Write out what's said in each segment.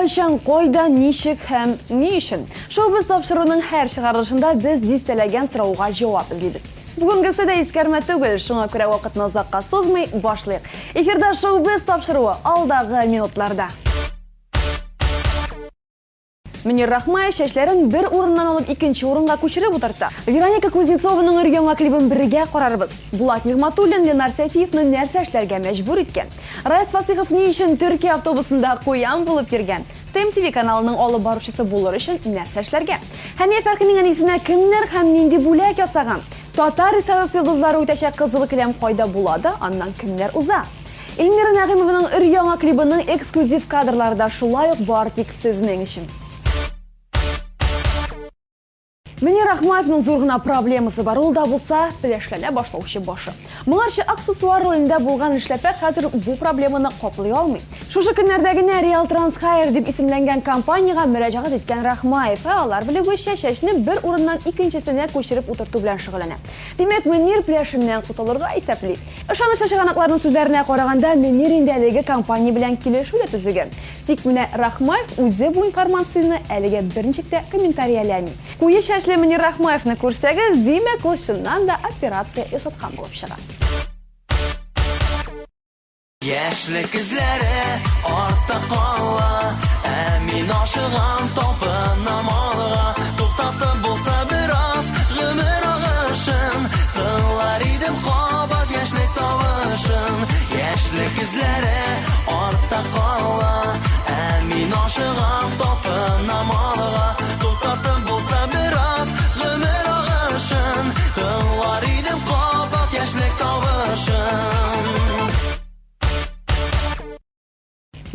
Кайчан, кайда, ничек һәм ни өчен? Шоу-біз тапшыруының һәр чыгарылышында без дистәләгән сорауга җавап эзлибез. Бүгенгесе дә искәрмә түгел, шуңа күрә вакытны озакка сузмый башлыйк. Эфирда шоу-біз тапшыруы алдагы минутларда. Мөнир Рахмаев чәчләрен бер урыннан алып икенче урынга күчереп утыртты. Вероника Кузнецованың өр-яңа клибын бергә карарбыз. Булат Нигъматуллин Ленар Сәйфиевны нәрсә эшләргә мәҗбүр иткән? Раяз Фасыйхов ни өчен Төркия автобусында куян булып йөргән? ТМ-ТВ каналының алып баручысы булыр өчен нәрсә эшләргә? Хәния Фәрхинең әнисенә кемнәр һәм нинди бүләк ясаган? Татар эстрадасы йолдызлары үтәчәк кызыл келәм кайда була да, аннан кемнәр уза? Эльмира Нәгыймованың өр-яңа клибының эксклюзив кадрлары да шулай ук бар тик сезнең өчен. Мөнир Рахмаевның зур гына проблемасы бар, ул да булса пеләшләнә башлаучы башы. Моңарчы аксессуар ролендә булган эшләпә хәзер бу проблеманы каплый алмый. Шушы көннәрдә генә Real Trans Hair дип исемләнгән компаниягә мөрәҗәгать иткән Рахмаев, ә алар белүебезчә чәчне бер урыннан икенчесенә күчереп утырту белән шөгыльләнә. Димәк, Мөнир пеләшеннән котылырга исәпли. Ышанычлы чыганакларның сүзләренә караганда, Мөнир инде әлеге компания белән килешү дә төзегән. Тик менә Рахмаев үзе бу информацияне әлегә берничек тә комментарияләми. Куе чәчле Мөнир Рахмаевны күрсәгез, димәк, ул чыннан да операция ясаткан булып чыга. Яшьлек эзләре артта кала, ә мин ашыгам, талпынам алга. Туктатып булса бераз гомер агышын, тыңлар идем кабат яшьлек тавышын. Яшьлек эзләре артта кала, ә мин ашыгам, талпынам алга. Туктатып булса бераз гомер агышын, тыңлар идем кабат яшьлек тавышын.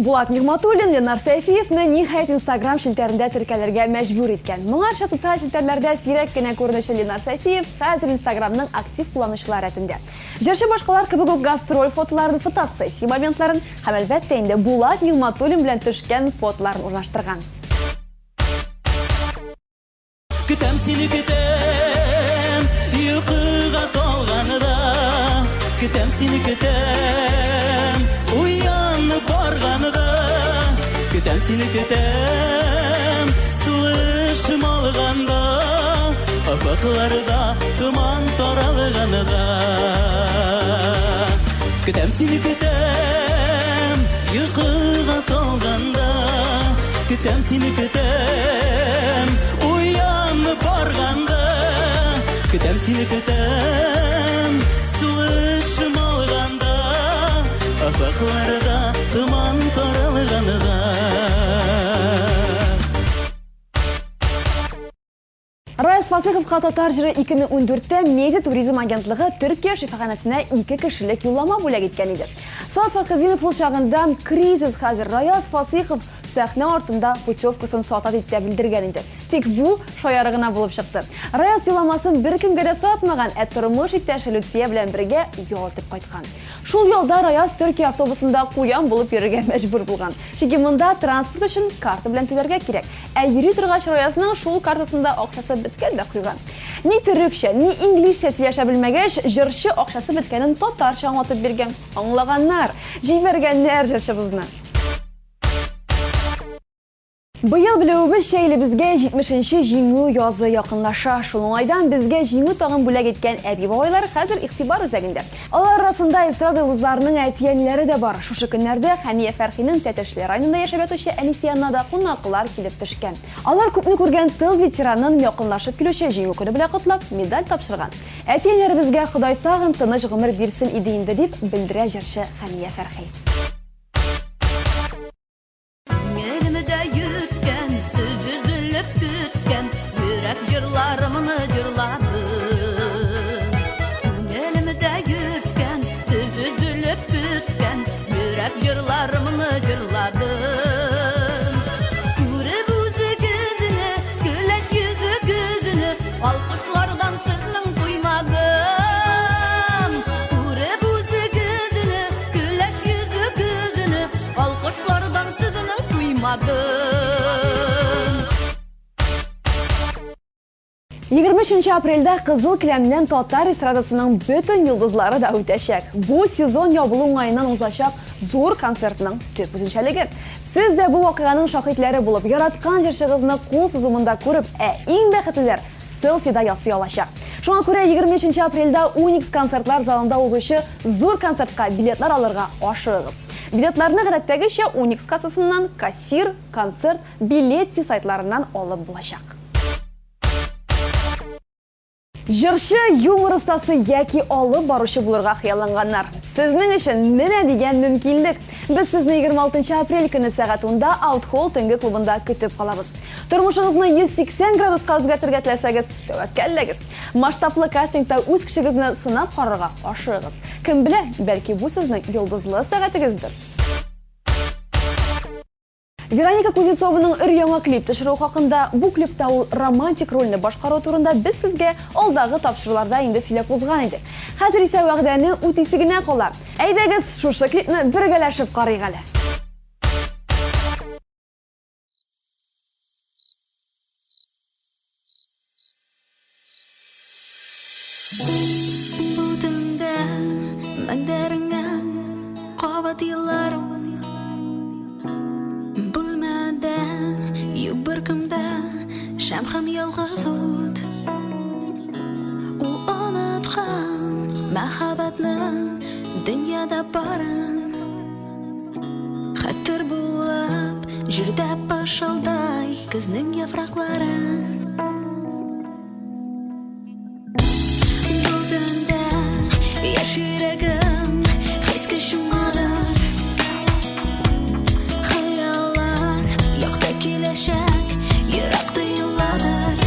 Булат Нигъматуллин Ленар Сәйфиевны ниһаять Инстаграм челтәрендә теркәлергә мәҗбүр иткән. Моңарча социаль челтәрләрдә сирәк кенә күренүче Ленар Сәйфиев хәзер Инстаграмның актив кулланучылар рәтендә. Җырчы башкалар кебек үк гастроль фотоларын, фотосессия моментларын һәм, әлбәттә инде, Булат Нигъматуллин белән төшкән фотоларын урнаштырган. Көтәм сине көтәм, йокыга талганда. Көтәм сине көтәм, уянып барганда. Көтәм сине көтәм, сулышым алганда. Офыкларда томан таралганда. Көтәм сине көтәм, йокыга талганда. Көтәм сине көтәм, уянып барганда. Көтәм сине көтәм, сулышым алганда. Офыкларда томан таралганда. Раяз Фасыйховка Татар җыры 2014-тә Медиа туризм агентлыгы Төркия шифаханәсенә ике кешелек юллама бүләк иткән иде. Салават Фәтхетдинов ул чагында кризис хәзер Раяз Фасыйхов сәхнә артында путевкасын сата дип тә белдергән иде. Тик бу шаяры гына булып чыкты. Раяз юлламасын беркемгә дә сатмаган, ә тормыш иптәше Люция белән бергә ял итеп кайткан. Шул ялда Раяз Төркия автобусында куян булып йөрергә мәҗбүр булган. Чөнки монда транспорт өчен карта белән түләргә кирәк. Ә йөри торгач Раязның шул картасында акчасы беткән дә куйган. Ни төрекчә, ни инглизчә сөйләшә белмәгәч, җырчы акчасы беткәнен татарча аңлатып биргән. Аңлаганнар, җибәргәннәр җырчыбызны. Быел белүебезчә илебезгә 70 нче Җиңү язы якынлаша. Шул уңайдан безгә Җиңү тагын бүләк иткән әби-бабайлар хәзер игътибар үзәгендә. Алар арасында эстрада йолдызларының әти-әниләре дә бар. Шушы көннәрдә Хәния Фәрхинең Тәтешле районында яшәп ятучы әнисе янына да кунаклар килеп төшкән. Алар күпне күргән тыл ветеранын якынлашып килүче Җиңү көне белән котлап, медаль тапшырган. Әти-әниләребезгә Ходай тагын тыныч гомер бирсен иде инде, дип белдерә җырчы Хәния Фәрхи. Күңелемдә йөрткән, сүз өзелеп көткән, йөрәк җырларымны җырладым. Күңелемдә йөрткән, сүз өзелеп көткән, йөрәк җырларымны җырладым. Күреп үзегезне, көләч йөзегезне, алкышлардан сезнең туймадым. Күреп үзегезне, көләч йөзегезне, алкышлардан сезнең туймадым. 23 апрельдә Кызыл келәмнән татар эстрадасының бөтен йолдызлары да үтәчәк. Бу сезон ябылу уңаеннан узачак зур концертның төп үзенчәлеге. Сез дә бу вакыйганың шаһитләре булып, яраткан җырчыгызны кул сузымында күреп, ә иң бәхетлеләр селфи да ясый алачак. Шуңа күрә 23 апрельдә Уникс концертлар залында узучы зур концертка билетлар алырга ашыгыгыз. Билетларны гадәттәгечә Уникс кассасыннан, Кассир, Концерт, Билетти сайтларыннан алып булачак. Җырчы, юмор остасы яки алып баручы булырга хыялланганнар. Сезнең өчен менә дигән мөмкинлек. Без сезне 26 апрель көне сәгать 10-да Out Hall төнге клубында көтеп калабыз. Тормышыгызны 180 градуска үзгәртергә теләсәгез, тәвәккәлләгез. Масштаблы кастингта үз көчегезне сынап карарга ашыгыгыз. Кем белә, бәлки бу сезнең йолдызлы сәгатегездер. Вероника Кузнецованың өр-яңа клип төшерүе хакында, бу клипта ул романтик рольне башкаруы турында без сезгә алдагы тапшыруларда инде сөйләп узган идек. Хәзер исә вәгъдәне үтисе генә кала. Әйдәгез, шушы клипны бергәләшеп карыйк әле. Бу төндә мендәреңә кабат елларым. Бүлмәдә юк беркем дә, шәм һәм ялгыз ут. Ул оныткан мәхәббәтнең дөньяда барын. Хәтер булып җирдә пышылдай көзнең яфраклары. Бу төндә яшь йөрәгем хискә чумадыр. Хыяллар якты киләчәк, ерак тоеладыр.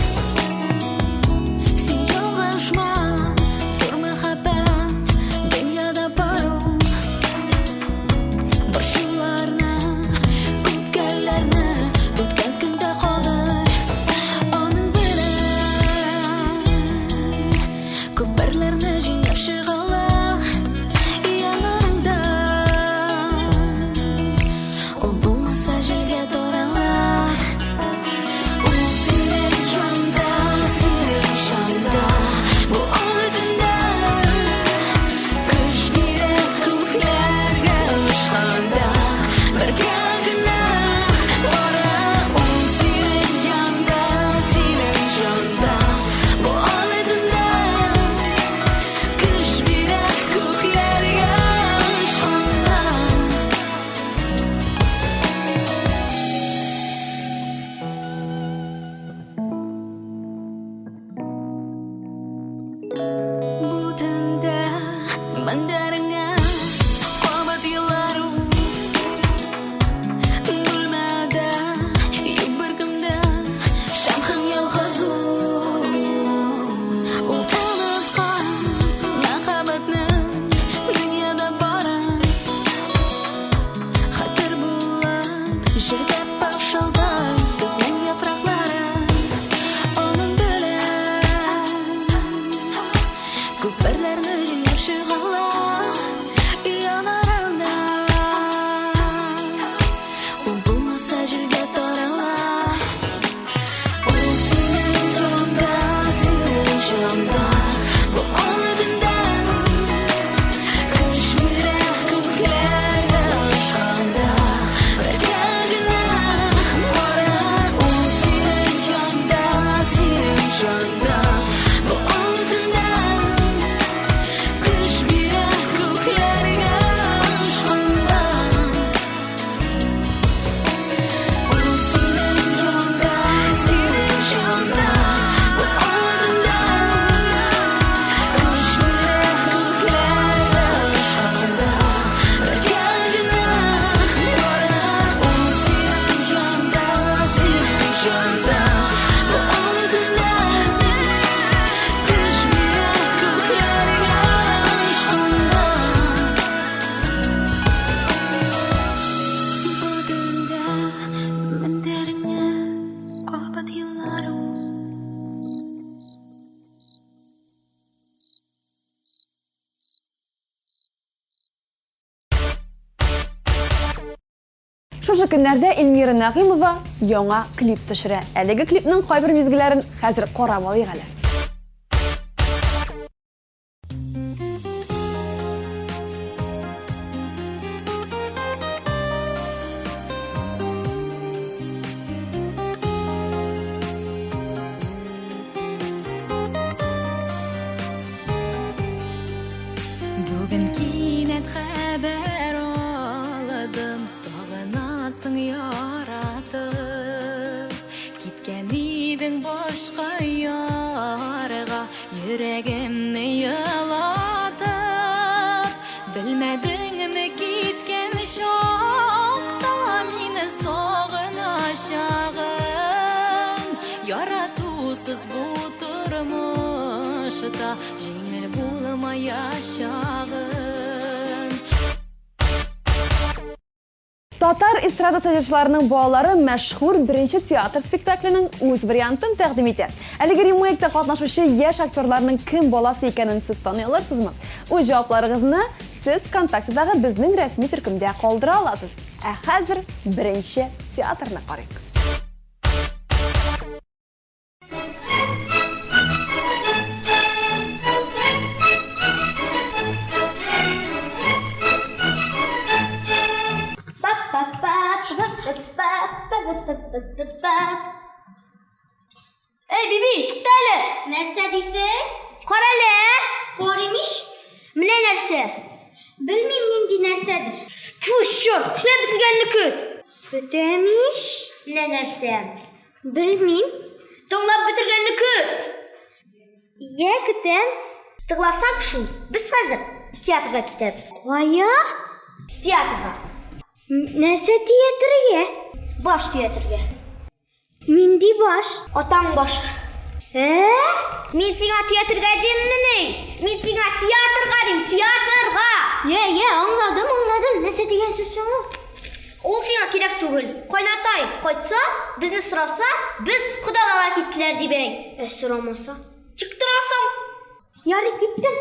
Син ялгышма, зур мәхәббәт дөньяда бар ул. Борчуларны, үпкәләрне үткән көндә калдыр. Аның белән күперләрне җиңеп чыгала яннарыңда. Ул булмаса җилгә тарала. Ул синең янда, синең җанда. Бу олы төндә көч бирә күкләргә очканда. Бергә генә бара ул синең янда, синең җанда. Бу олы төндә көч бирә күкләргә очканда. Бу төндә мендәреңә кабат елларым. Бүлмәдә юк беркем дә, шәм һәм ялгыз ул. Ул оныткан мәхәббәтнең дөньяда барын. Хәтер булып җирдә пышылдай көзнең яфраклары. Аның белән күперләрне җиңеп чыгала яннарыңда. Ул булмаса җилгә тарала. Ул синең янда, синең җанда. Бу олы төндә көч бирә күкләргә очканда. Бергә генә бара ул синең янда, синең җанда. Бу олы төндә көч бирә күкләргә очканда. Ул синең янда, синең җанда. Бу олы төндә көч бирә күкләргә очканда. Бергә генә бара ул синең янда, синең җанда. Бу олы төндә көч бирә күкләргә очканда. Бу төндә мендәреңә кабат елларым. Шушы көннәрдә Эльмира Нәгыймова яңа клип төшерә. Әлеге клипның кайбер мизгелләрен хәзер карап алыйк әле. Киткән идең башка ярга, йөрәгемне елатып. Белмәдеңме киткән чакта мине сагыначагың? Яратусыз бу тормышта җиңел булмаячагын. Татар эстрадасы җырчыларының балалары мәшһүр Беренче театр спектакленең үз вариантын тәкъдим итә. Әлеге ремейкта катнашучы яшь актерларның кем баласы икәнен сез таный алырсызмы? Үз җавапларыгызны сез ВКонтактедагы безнең рәсми төркемдә калдыра аласыз. Ә хәзер Беренче театрны карыйк. Эй, Биби, тукта әле! Нәрсә дисең? Кара әле, ә? Карыйм ич. Менә нәрсә. Белмим нинди нәрсәдер. Тфу, чорт, эшләп бетергәнне көт. Көтәм ич. Менә нәрсә. Белмим. Тыңлап бетергәнне көт. Йә, көтәм. Тыңласаң шул, без хәзер театрга китәбез. Кая? Театрга. Нәрсә театрга? Баш театрга. Нинди баш? Атаң башы. Ә? Мин сиңа театрга диммени? Мин сиңа театрга дим, театрга! Йә, йә, аңладым, аңладым. Нәрсә дигән сүз соң ул? Ул сиңа кирәк түгел. Кайнатай кайтса, безне сораса, без кодаларга киттеләр дип әйт. Ә сорамаса? Тик торасың. Ярый, киттем.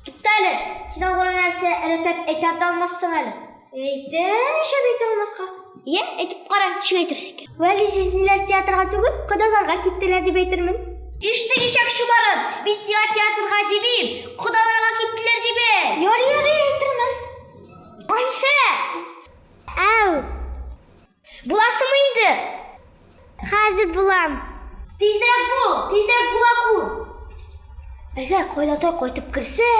Тукта әле, син алган нәрсә рәтләп әйтә дә алмассың әле. Әйтәм, нишләп әйтә алмаска? Йә, әйтеп кара, ничек әйтерсең икән? Вәли җизниләр театрга түгел, кодаларга киттеләр дип әйтермен. Ишеттең ишәк чубарын? Мин сиңа театрга димим, кодаларга киттеләр дип әйт. Ярый, ярый, әйтермен. Гафифә! Әү! Буласыңмы инде? Хәзер булам. Тизрәк бул, тизрәк була күр. Әгәр кайнатай кайтып керсә,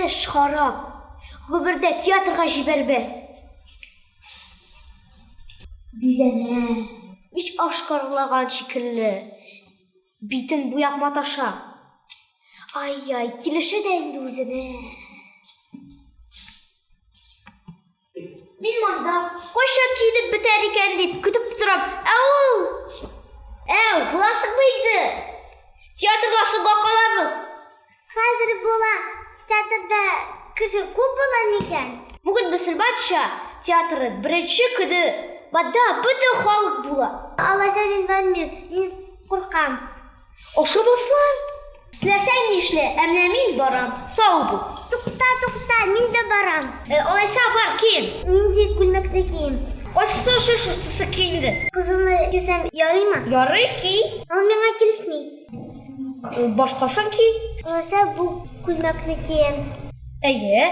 эш харап. Гомердә театрга җибәрмәс. Бизәнә, мич ашкарлаган шикелле, битен буяп маташа. Ай-яй, килешә дә инде үзенә. Мин монда кайчан киенеп бетәр икән дип көтеп торам. Ә ул! Әү, буласыңмы инде? Театрга соңга калабыз. Хәзер була. Театрда кеше күп була микән? Бүген мөселманча театры беренче көне. Монда бөтен халык була. Алайса мин бармыйм, мин куркам. Ашамаслар. Теләсәң нишлә, ә менә мин барам. Сау бул. Тукта, тукта, мин дә барам. Алайса бар, киен. Нинди күлмәкне киим? Кайсысы ошый, шушысы ки инде. Кызылны кисәм, ярыймы? Ярый, ки. Ул миңа килешми. Башкасын ки. Алайса бу күлмәкне киям. Әйе.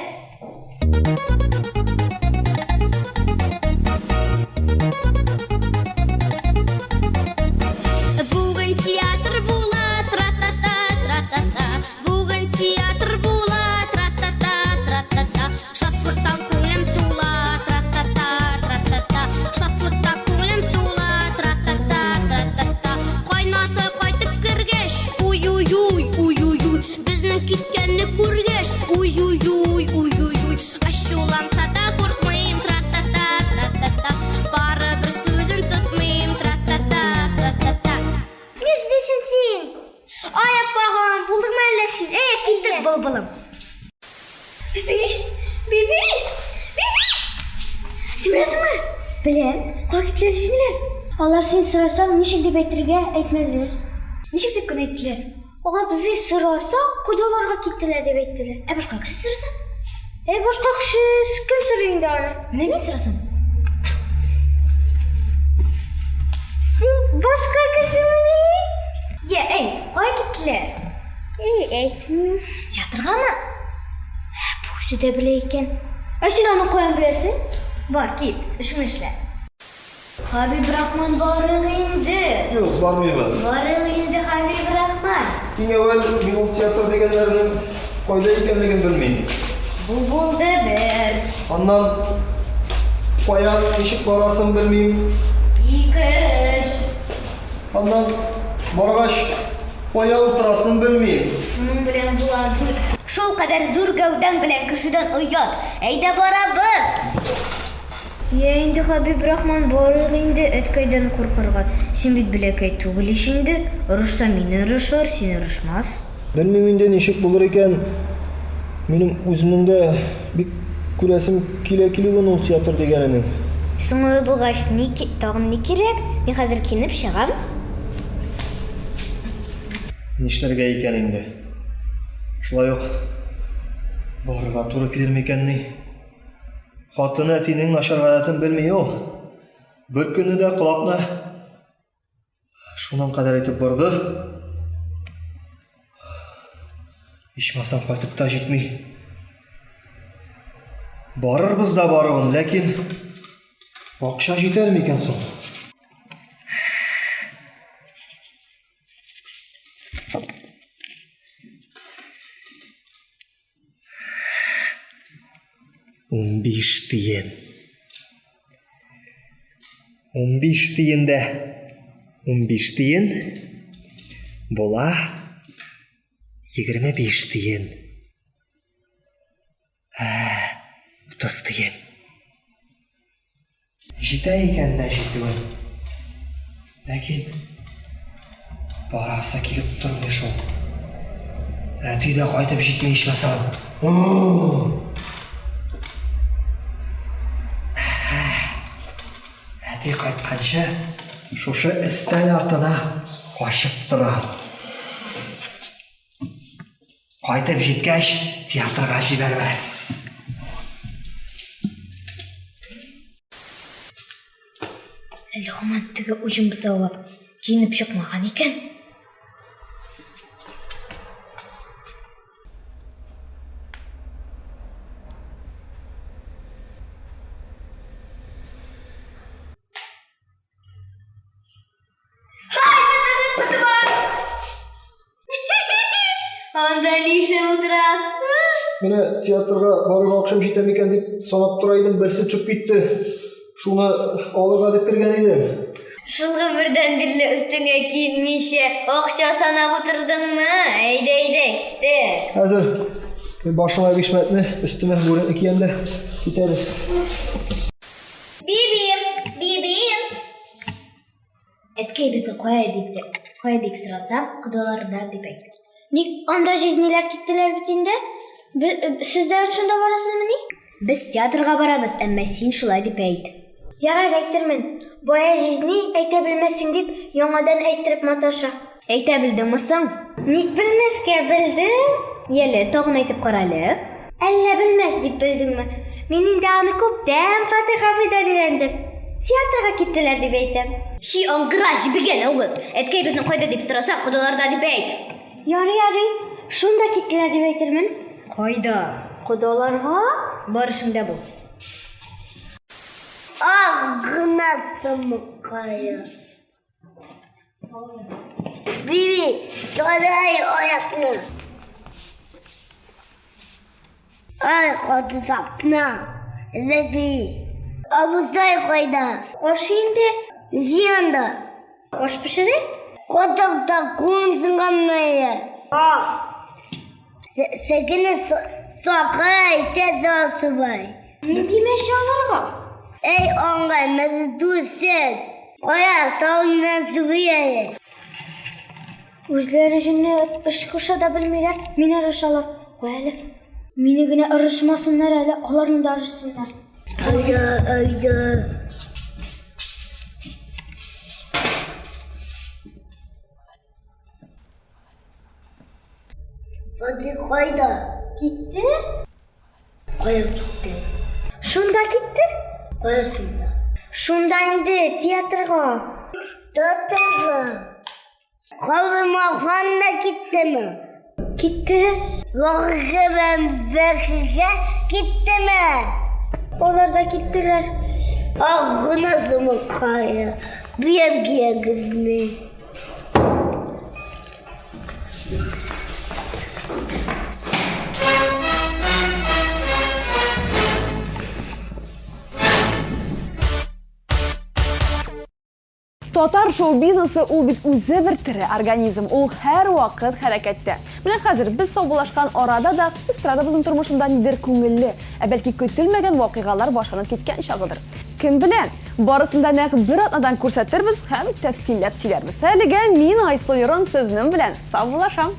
Бүген театр була, тра-та-та, тра-та-та. Бүген театр була, тра-та-та, тра-та-та. Шатлыктан күңелем тула, тра-та-та, тра-та-та. Шатлыктан күңелем тула, тра-та-та, тра-та-та. Кайната кайтып кергәч, уй-уй-уй, уй-уй-уй. Безнең киткәнне күргәч, уй-уй-уй, уй-уй-уй. Ачуланса да куркмыйм, тра-та-та, тра-та-та. Барыбер сүзен тотмыйм, тра-та-та, тра-та-та. Нишлисең син? Ай, аппагым, булдыңмы әллә син? Әй, киттек, былбылым. Биби, Биби, Биби! Син беләсеңме? Беләм. Кая киттеләр җизниләр? Алар син сорасаң, ничек дип әйтергә әйтмәделәр. Ничек дип кенә әйттеләр? Абзый сораса, кодаларга киттеләр дип әйттеләр. Ә башка кеше сораса? Ә башка кеше кем сорый инде аны? Менә мин сорасам. Син башка кешемени? Йә, әйт, кая киттеләр? Әй, әйтмим. Театргамы? Ә, бу үзе дә белә икән. Ә син аны каян беләсең? Бар, кит, эшеңне эшлә. Хабибрахман, барыйк инде. Юк, бармыйбыз. Барыйк инде, Хабибрахман. Иң әүвәл мин ул театр дигәннәрнең кайда икәнлеген белмим. Бу булды бер. Аннан каян, ничек барасын белмим. Ике, өч. Аннан баргач, кая утырасын белмим. Шуның белән була. Шул кадәр зур гәүдәң белән кешедән оят. Әйдә барабыз. Я инде, Хәбибрахман, барыйк инде, әткәйдән куркырга. Син бит бәләкәй түгел ич инде. Орышса мине орышыр, сине орышмас. Белмим инде ничек булыр икән. Минем үземнең дә бик күрәсем килә килүен ул театр дигәненең. Соң алай булгач, ни, тагын ни кирәк? Мин хәзер киенеп чыгам. Нишләргә икән инде? Шулай ук барырга туры килер микәнни? Хатыны әтинең начар гадәтен белми ул. Бер көнне дә колакны Шуның кадәр итеп борды. Ичмасам кайтып та җитми. Барырбыз да баруын, ләкин акча җитәр микән соң? 15 тиен. 15 тиен дә 15 тиен була 25 тиен. Ә, 30 тиен. Җитә икән дә җитүен. Ләкин барасы килеп тормый шул. Әти дә кайтып җитми ичмасам. Әти кайтканчы шушы өстәл артына качып торам. Кайтып җиткәч, театрга җибәрмәс. Әле һаман теге уҗым бозавы киенеп чыкмаган икән. Анда нишләп утырасың? Менә театрга барырга акчам җитә микән дип санап тора идем, берсе төшеп китте. Шуны алырга дип кергән идем. Шул гомердән бирле өстеңә киенмичә акча санап утырдыңмы? Әйдә, әйдә, киттек. Хәзер башыма бишмәтне, өстемә бүрекне киям дә китәбез. Бибим, бибим. Әткәй безне кая дип, кая дип сораса, кодаларда дип әйт. Ник анда җизниләр киттеләр бит инде? Сез дә шунда барасызмыни? Без театрга барабыз, әмма син шулай дип әйт. Ярар, әйтермен. Бая җизни әйтә белмәссең дип, яңадан әйттереп маташа. Әйтә белдеңме соң? Ник белмәскә, белдем. Яле, тагын әйтеп кара әле. Әллә белмәс дип белдеңме? Мин инде аны күптән Фатих абыйдан өйрәндем. Театрга киттеләр дип әйтәм. Хи, аңгыра, җебегән авыз. Әткәй безне кайда дип сораса, кодаларда дип әйт. Ярый, ярый. Шунда киттеләр дип әйтермен. Кайда? Кодаларга? Бар эшеңдә бул. Ах, гына сымыкая. Биби, сарай аякны. Ай, каты тапна. Нәфис. Абыстай кайда? Аш инде. Зиянда. Аш пешерә? Катыкта кун сынганмы? Сәкене сакай, сәзасыбай. Нинди мәче аларга? Әй, аңгай, мәздүсез. Кая, савыннан сүгәе. Үзләре җүнле эш куша да белмиләр, мине орышалар. Куй әле. Мине генә орышмасыннар әле, аларны да орышсыннар. Әйдә, әйдә. Фатих кайда? Китте. Кая китте? Шунда китте. Кая шунда? Шунда инде, театрга. Театрга. Калмахан да киттеме? Китте. Вакыйга белән Бәхигә киттеме? Алар да киттеләр. Ах, гына сымыкая. Биям киягезне. Татар шоу-бизнесы ул бит үзе бер тере организм, ул һәрвакыт хәрәкәттә. Менә хәзер без саубуллашкан арада да эстрадабызның тормышында нидер күңелле, ә бәлки көтелмәгән вакыйгалар башланып киткән чагыдыр. Кем белә, барысын да нәкъ бер атнадан күрсәтербез һәм тәфсилләп сөйләрбез. Әлегә мин, Айсылу Юрон, сезнең белән саубуллашам.